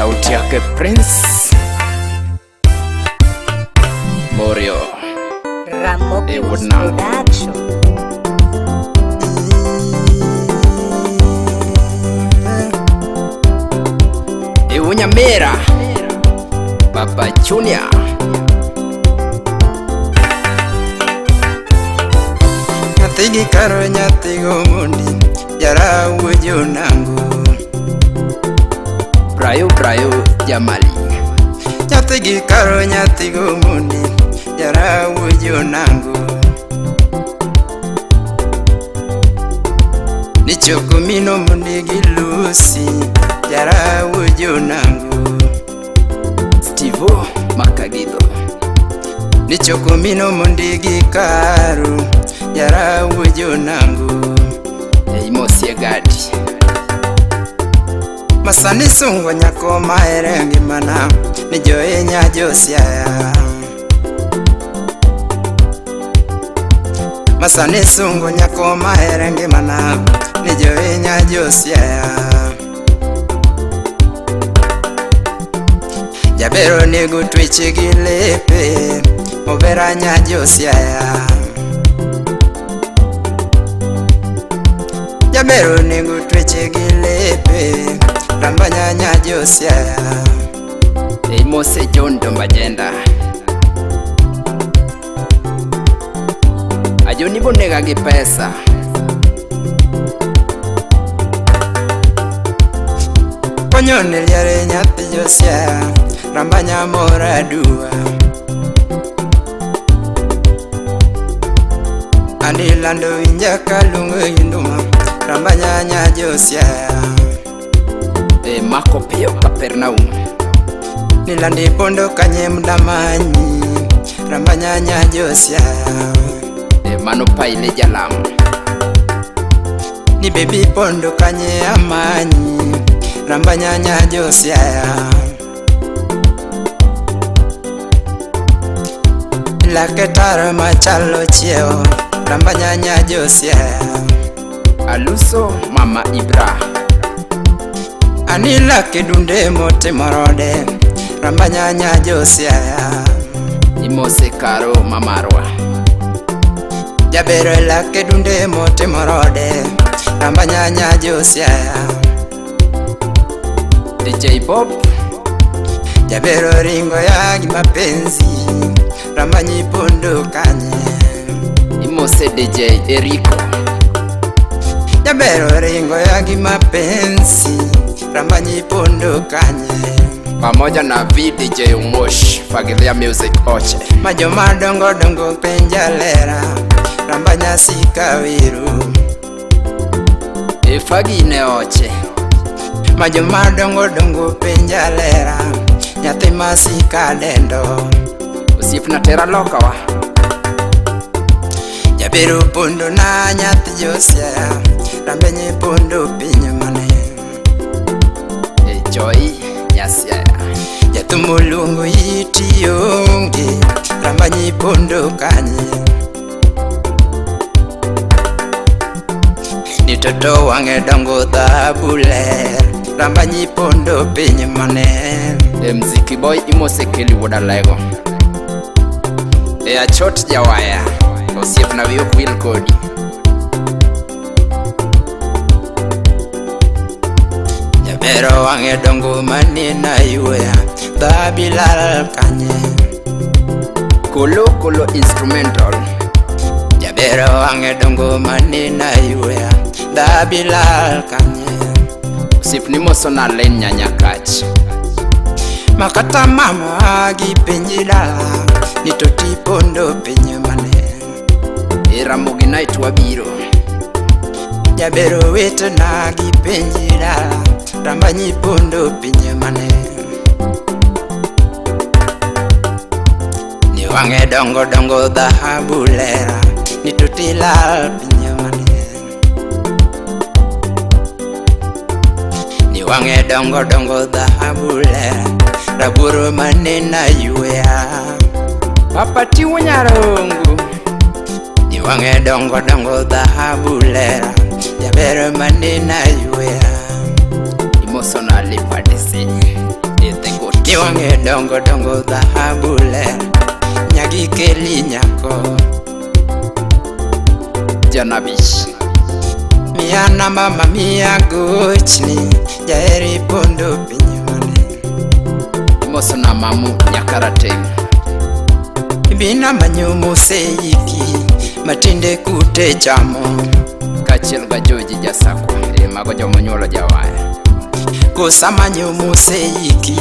Sauti yake Prince Morio Ramoki Ewodnango. Production. Ewunyamera Baba Junior. Nyathi gi karo nyathi gomondi jarawo jonango. Brayo Brayo Jamali. Nyathi gi karo nyathi gomondi jarawo jonango. Nichoko mino mondi gi Lucy jarawo jonango. Stivo Makagido. Nichoko mino mondi gi karo jarawo jonango. Eimosie Gadi. Masani sungo nyako maere ngimana ni joinya josiaya. Masani sungo nyako maere ngimana ni joinya josiaya. Jabero nego tweche gi lepe obera nya josiaya. Jabero nego tweche gi lepe rambanya nya josiaya. Eimose John Dombajenda. Ajoni bonega gi pesa. Konyone liare nyathi josiaya rambanya mora dua. Andilando winja kalungo induma rambanya nya josiaya. E mako piyo Kapernaum. Nilandi pondo kanye mdamanyi rambanya nya josiaya. E mano paile jalam. Ni baby pondo kanye amanyi rambanya nya josiaya. Laketaro machalo chiewo rambanya nya josiaya. Aluso Mama Ibra. Ani lake dunde motimorode rambanya nya josiaya. Imose Karo Mamarwa. Jabero lake dunde motimorode rambanya nya josiaya. DJ Bob. Jabero ringo ya gi mapenzi rambanyi pondo kanye. Imose DJ Eriko. Jabero ringo ya gi mapenzi rambanyi pondo kanye. Pamoja na VDJ Umosh Fagilia Music Oche. Majoma dongo dongo penja lera rambanya sikawiru. E fagine Oche. Majoma dongo dongo penja lera nyathi masika dendo. Osiepna tera lokawa. Jabero pondo na nyathi josiaya rambenyi pondo piny mane. E Joy Nyasiaya. Jathum oluongo iti onge rambanyi pondo kanye. Ni toto wang'e dongo dhahabu ler rambanyi pondo piny mane. E Mziki Boy imose Keli wuod Alego. E Achot Jawaya. Osiepna wiyi ok wil kodi. Jabero wang'e dongo manena yuya dhahabu lal kanye. Kolo Kolo Instrumental. Jabero wang'e dongo manena yuya dhahabu lal kanye. Osiepni moso na Len Nyanyakach. Makata mama gi penji dala ni to tipondo piny mane. E Ramogi Night wabiro. Jabero wetena gi penji dala rambanyi pondo piny mane. Ni wang'e dongo dongo dhahabu lera ni to tilal piny mane. Ni wang'e dongo dongo dhahabu lera raburo manena yuya. Papa Tiwo Nyarongo. Ni wang'e dongo dongo dhahabu lera jabero manena yuya. Imoso na Lepa DC. Ni wang'e dongo dongo dhahabu ler nyagi keli nyako. Janabish. Miya namba ma miya gochni jaheri pondo piny mane. Imoso na mamu nyakarateng'. Bina manyo moseiki matinde kute chamo. Kaachiel ga Joji Jasakwa. Mago jomonyuolo jawaya. Kosa manyo moseiki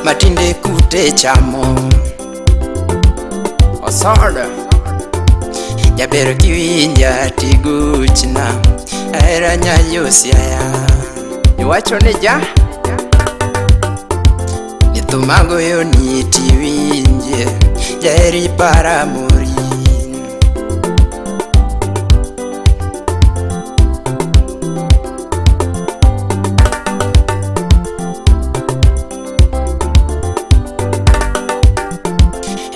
matinde kute chamo. Osod. Jaber kiwinja tigochna ahera nyayo siaya. Iwacho ni ja? Ni thum agoyo ni tiwinje jaheri para mori.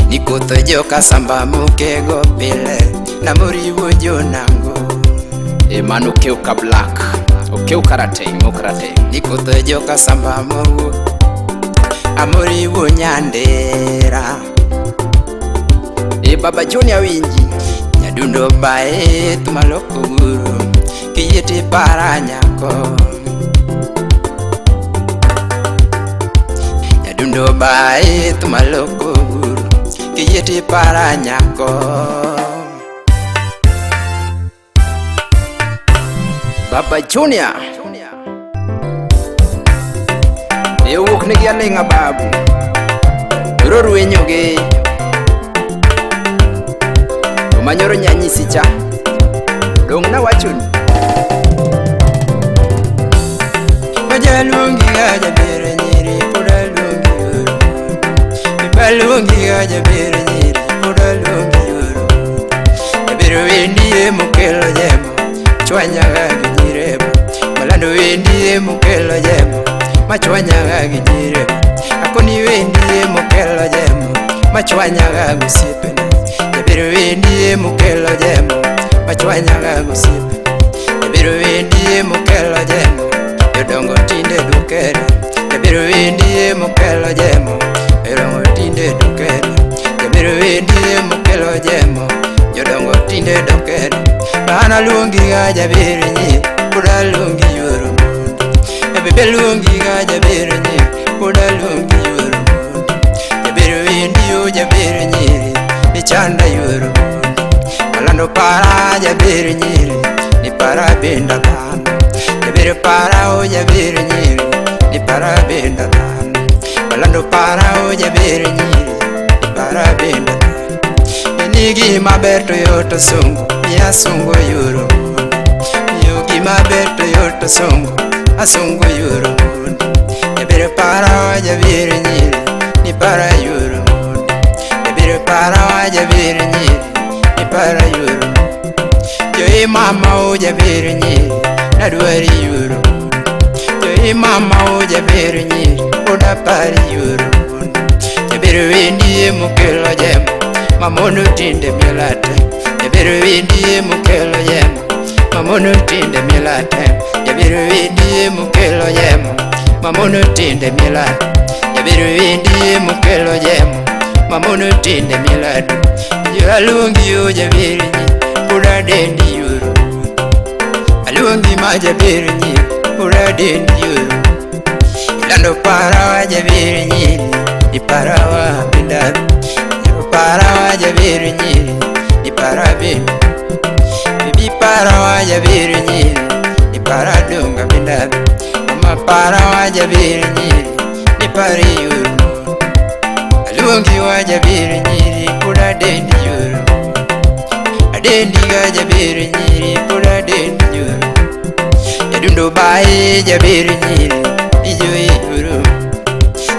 Nikotho joka samba mokego pile namoriwo jonango. Mano okew ka black. Okew karateng', okarateng'. Nikotho joka samba mogo amoriwo nyandera. Baba Junior winji. Nyadundo bae tumaloko guru kiyie tipara nyako. Nyadundo bae tumaloko guru kiyie tipara nyako. Baba Junior. Owuok nigi aling'a babu. Koro rwenyo gi. To manyoro nyanyisi cha. Dong' nawachoni. Ajaluongi ga jaber nyiri pod aluongi yoro. Aluongi ga jaber nyiri pod aluongi yoro. Jaber wendi mokelo jemo chwanyaga gi nyiremo. Malando wendi mokelo jemo machwanyaga gi nyiremo. Akoni wendi mokelo jemo machwanyaga gosiepena. Jaber wendi mokelo jemo machwanyaga gosiepe. Jaber wendi mokelo jemo jodongo tinde dukere. Jaber wendi mokelo jemo jodongo tinde dukere. Jaber wendi mokelo jemo jodongo tinde dokere. An aluongi ga jaber nyiri pod aluongi yoro mondi. Bebe aluongi ga jaber nyiri pod aluongi yoro mondi. Jaber wendi o jaber nyiri ichanda yoro mondi. Malando para jaber nyiri ni para benda dhano. Jaber para o jaber nyiri ni para benda dhano. Malando para o jaber nyiri ni para benda dhano. Ni gima ber to yot asungo miya asungo yoro mondi. Miyo gima ber to yot asungo asungo yoro mondi. Jaber para jaber nyiri ni para yoro mondi. Jaber para jaber nyiri ni para yoro mondi. Joe mama o jaber nyiri nadwari yoro mondi. Joe mama o jaber nyiri pod apari yoro mondi. Jaber wendi mokelo jemo mamono tinde milate. Jaber wendi mokelo jemo mamono tinde milate. Jaber wendi mokelo jemo mamono tinde milate. Jaber wendi mokelo jemo mamono tinde milate. Jo aluongi o jaber nyiri pod adendi yoro. Aluongi ma jaber nyiri pod adendi yoro. Ilando para jaber nyiri ipara wa benda. Para jaber nyiri ipara benda. Bibi para jaber nyiri ipara donga benda. Mama para jaber nyiri ipari yoro. Aluongi wa jaber nyiri pod adendi yoro. Adendi ga jaber nyiri pod adendi yoro. Jadundo bae jaber nyiri ijo yoro.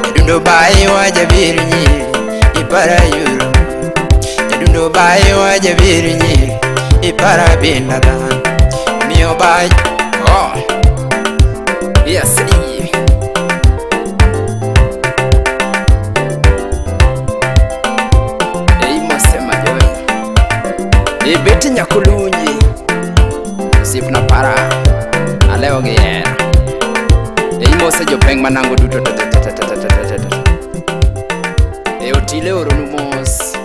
Jadundo bae wa jaber nyiri ipara yoro. Jadundo bae wa jaber nyiri ipara benda dhano. Miyo bae. Oh. Yes. Ei mosema joy. Ibeti nyakulunji. Osiepna para. Alewo gi hera. Ei mose jopeng' manango duto te te te te te te te te te. Otile oronu mos.